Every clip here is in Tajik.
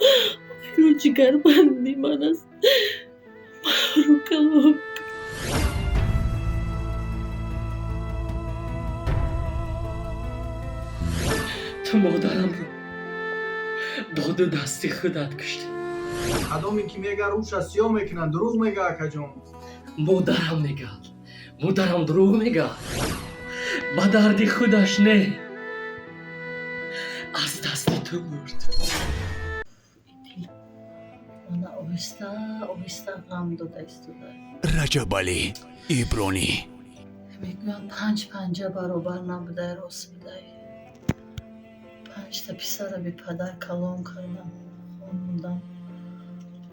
Охиро ҷигарбанди ман аст. Маро калон. Ту модарамро бо ду дасти худат куштӣ. Кадоме ки мега рӯша сиёҳ мекунад, дурӯғ мега, акаҷон. Модарам мегӯяд, модарам дурӯғ мегӯяд. Ба дарди худаш не, аз дасти ту мурд. Мана оҳиста оҳиста ғам дода истода. Раҷабалӣ Ибронӣ. Мегӯянд, панҷ панҷа баробар набудай, рост будай. Панҷта писара бепадар калон кардам, хонондам.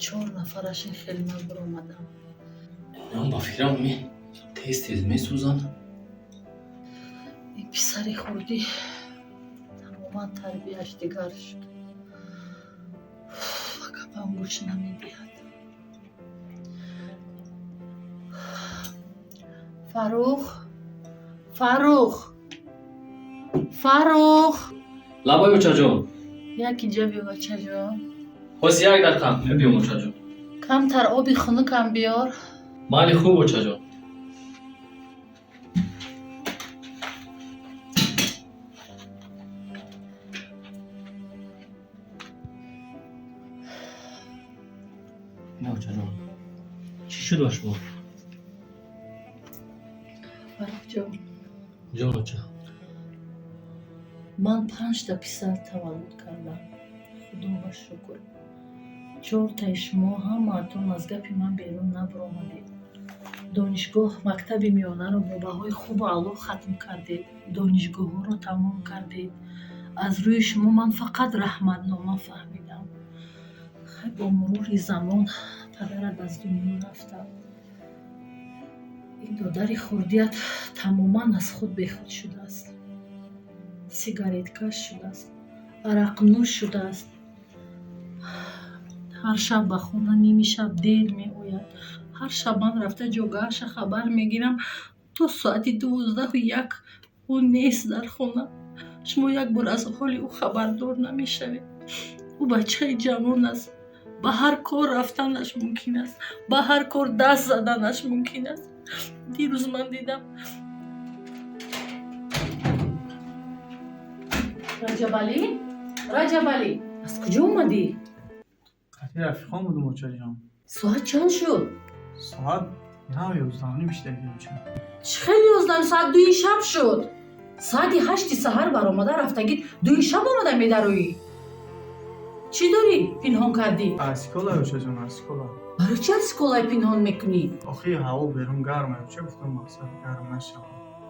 Чор нафараш ин хел набаромадам. Ман ба фикрам, ми тез тез месӯзанд. Ин писари хурдӣ тамоман тарбияш дигар шуд. Ба гапам гӯш намедиҳад. Фаррух, Фаррух, Фаррух! Лабай, очаҷон. Як инҷа биё, бачаҷон. Ҳози як дақиқа мебиём, очаҷон. Камтар оби хунукам биёр. Майли, хуб, очаҷон. Не, очаҷон, чӣ шуд ба шумо? Фаррухҷон. Ҷон, оча. Ман панҷта писар таваллуд кардам, худо ба шукр. Чортаи шумо ҳамаатон аз гапи ман берун набаромадед. Донишгоҳ, мактаби миёнаро бо баҳои хубу аъло хатм кардед, донишгоҳҳоро тамом кардед. Аз рӯи шумо ман фақат раҳматнома фаҳмидам. Хай, бо мурури замон падарат аз дунё рафтанд. Ин додари хурдият тамоман аз худ бехуд шудааст, сигареткаш шудааст, арақнӯш шудааст. Ҳар шаб ба хона ними шаб дер меояд. Ҳар шаб ман рафта ҷогаҳаша хабар мегирам, то соати 12-як ӯ нест дар хона. Шумо як бор аз ҳоли ӯ хабардор намешавед. Ӯ бачаи ҷавон аст, ба ҳар кор рафтанаш мумкин аст, ба ҳар кор даст заданаш мумкин аст. Дирӯз ман дидам. Раҷабалӣ, Раҷабалӣ, аз куҷо омадӣ? Қатъи рафиқон будум, очаҷон. Соат чанд шуд? Соат нав 11:30 шидаги, оча. Чӣ хеле 11? Соат 2-и шаб шуд. Соати 8-и саҳар баромада рафтагӣ, 2-и шаб омада медароӣ. Чӣ дорӣ пинҳон кардӣ? Арсикола, очаҷон, арсикола. Барои чӣ арсиколай пинҳон мекунӣ? Охи ҳаво берун гарм, оча, гуфтам, мақсад гарм нашавад.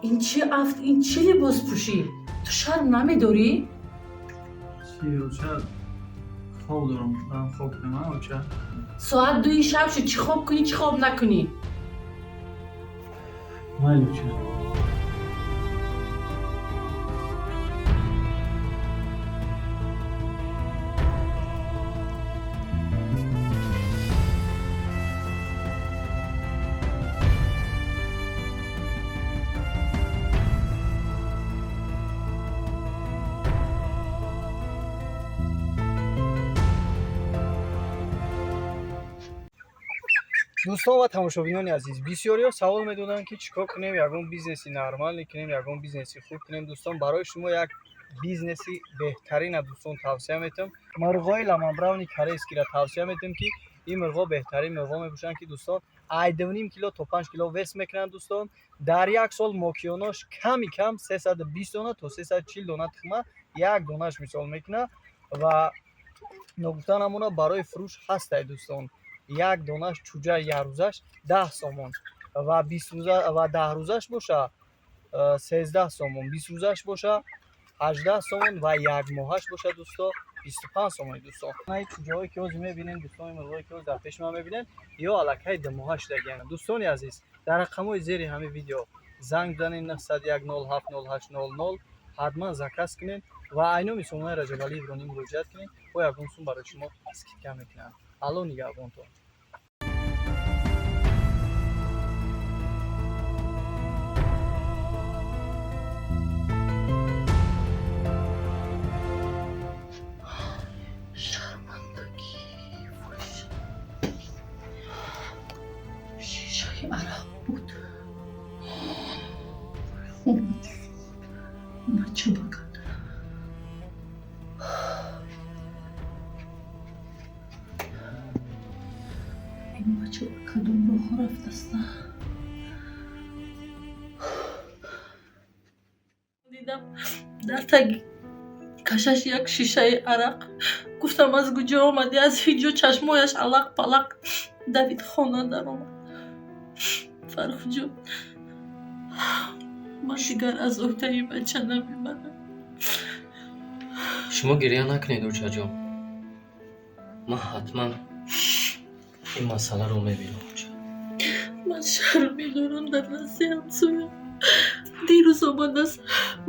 Ин чӣ афт, ин чӣ либос пӯшӣ? Ту шарм намедорӣ? Чӣ, оча, хоб дорам, барам хоб кунам, а, оча? Соат 2-и шаб шуд, чӣ хоб кунӣ, чӣ хоб накунӣ? Майли, оча. Дӯстон ва тамошобинони азиз, бисёриҳо савол медоданд, ки чӣ кор кунем, ягон бизнеси нормалӣ кунем, ягон бизнеси хуб кунем. Дӯстон, барои шумо як бизнеси беҳтарина, дӯстон, тавсия метиҳам. Мурғои ламанбравни корейскиро тавсия метиҳам, ки ин мурғо беҳтарин мурғо мебошанд, ки, дӯстон, ай 2,5 кило то 5 кило вес мекунанд. Дӯстон, дар як сол мокиёнош ками кам 320 дона то 340 дона тухма як донаш мисол мекунад. Ва ногуфта намона, барои фурӯш ҳастай, дӯстон. Як донаш чӯҷа якрӯзаш 10 сомон ва 20 рӯза ва 10 рӯзаш боша 13 сомон, 20 рӯзаш боша 18 сомон ва якмоҳаш боша, дӯсто, 25 сомони. Дӯстон, чӯҷаҳое ки ҳозир мебинем, дӯстони, мурғое ки ҳозир дар пеши ман мебинем, ё аллакай 2 моҳа шудагианд. Дӯстони азиз, дар рақамҳои зери ҳамин видео занг занед, 901 07 08 00, ҳатман заказ кунед ва айноми сомонаи Раҷабалӣ Ибронӣ муроҷиат кунед, бо ягон сум барои шумо скидка мекунанд. Алло нигаҳбонтон. Шармандагӣ. Бача ба кадом роҳ рафтаста? Дидам, дар таги кашаш як шишаи арақ. Гуфтам, аз куҷо омадӣ? Аз ҳеҷ ҷо. Чашмояш алақ палақ, давид, хона даромад. Фаррухҷон, ман дигар аз уҳдаи бача намебарам. Шумо гиря накунед, очаҷон. Ман ҳатман ин масъаларо мебинам, оча. Ман шарм медорам дар назди ҳамсоя. Дирӯз омадааст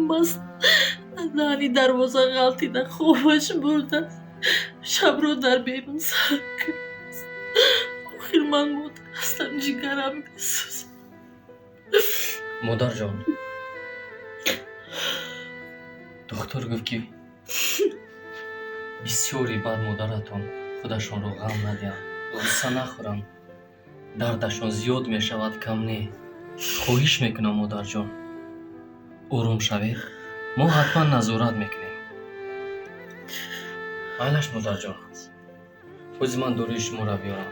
маст, аз даҳани дарвоза ғалтида, хобаш бурдааст, шабро дар берун сар кардааст. Охир ман модар ҳастам, ҷигарам месӯзад. Модарҷон, духтур гуфт, ки бисёре баъд модаратон худашонро ғам надиҳанд, ғусса нахӯранд, дардашон зиёд мешавад, кам не. Хоҳиш мекунам, модарҷон, ором шавед, мо ҳатман назорат мекунем. Майлаш, модарҷон, ҳози ман доруи шуморо биёрам.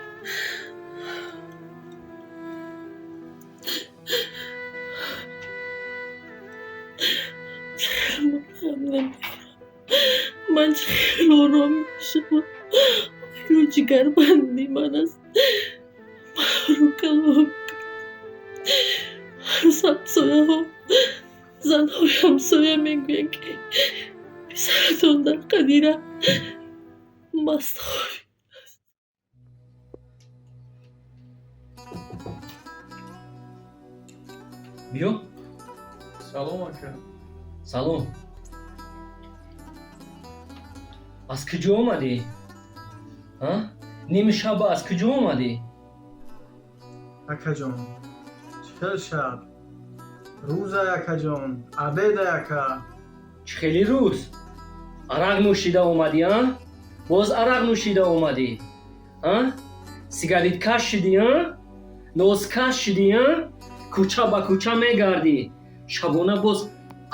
Ман ғам намехӯрам, ман чӣ хел ором мешавам? Охир ҷигарбанди ман аст, маро калон кард. Ҳаррӯз ҳамсояҳо, занҳои ҳамсоя мегӯянд, ки писаратон дар қадира маст хобидааст. Биё. Салом, ака. Салом. Аз куҷо омадӣ? А, ними шаба аз куҷо омадӣ? Акаҷон, чӣ хел шаб? Рӯза, акаҷон, обеда, ака. Чӣ хели рӯз? Арақ нӯшида омадӣ, а? Боз арақ нӯшида омадӣ, а? Сигареткаш шидӣ, а? Нозкаш шидӣ, а? Кӯча ба кӯча мегардӣ, шабона боз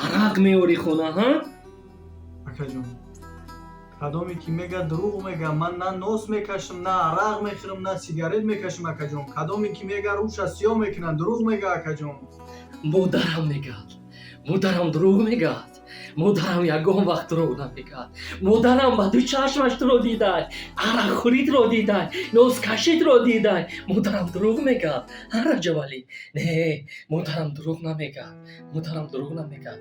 арақ меорӣ хона, ҳа? Акаҷон, кадоме ки мега, дурӯғ мега. Ман на нос мекашам, на арақ мехӯрам, на сигарет мекашам, акаҷон. Кадоме ки мега, рӯша сиёҳ мекунад, дурӯғ мега, акаҷон. Модарам мегӯяд, модарам дурӯғ мегӯяд? Модарам ягон вақт дурӯғ намегӯяд. Модарам ба ду чашмаш туро дидай, арақхӯритро дидай, нозкашитро дидай. Модарам дурӯғ мегӯяд, ҳа, Раҷабалӣ? Не, модарам дурӯғ намегӯяд, модарам дурӯғ намегӯяд.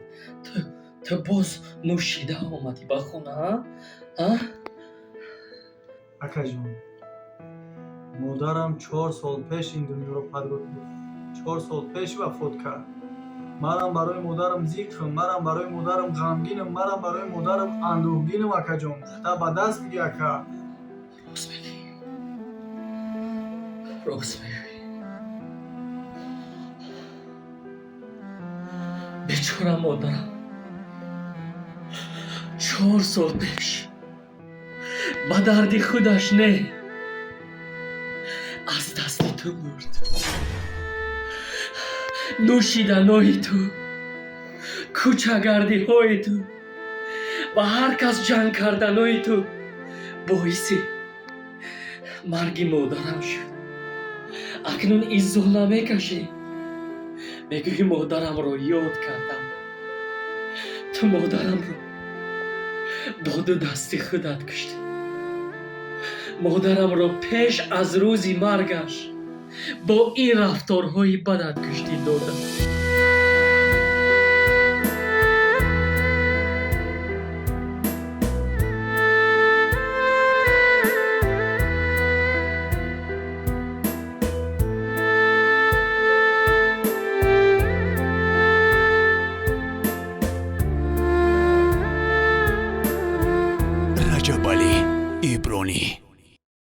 Ту боз нӯшида омадӣ ба хона, а? Акаҷон, модарам 4 сол пеш ин дунёро падруд гуфт, 4 сол пеш вафот кард. Манам барои модарам зиқм, манам барои модарам ғамгинам, манам барои модарам андӯҳгинам, акаҷон. Хата ба даст бигӣ, ака. Рост мегӯӣ, рост мегӯӣ. Бечора модарам 4 сол пеш ба дарди худаш не, аз дасти ту мурд. Нӯшиданои ту, кӯчагардиҳои ту, ба ҳар кас ҷанг карданои ту боиси марги модарам шуд. Акнун иззо намекашӣ, мегӯӣ, модарамро ёд кардам. Ту модарамро бо ду дасти худат куштӣ. Модарамро пеш аз рӯзи маргаш бо ин рафторҳои бадат куштӣ додам.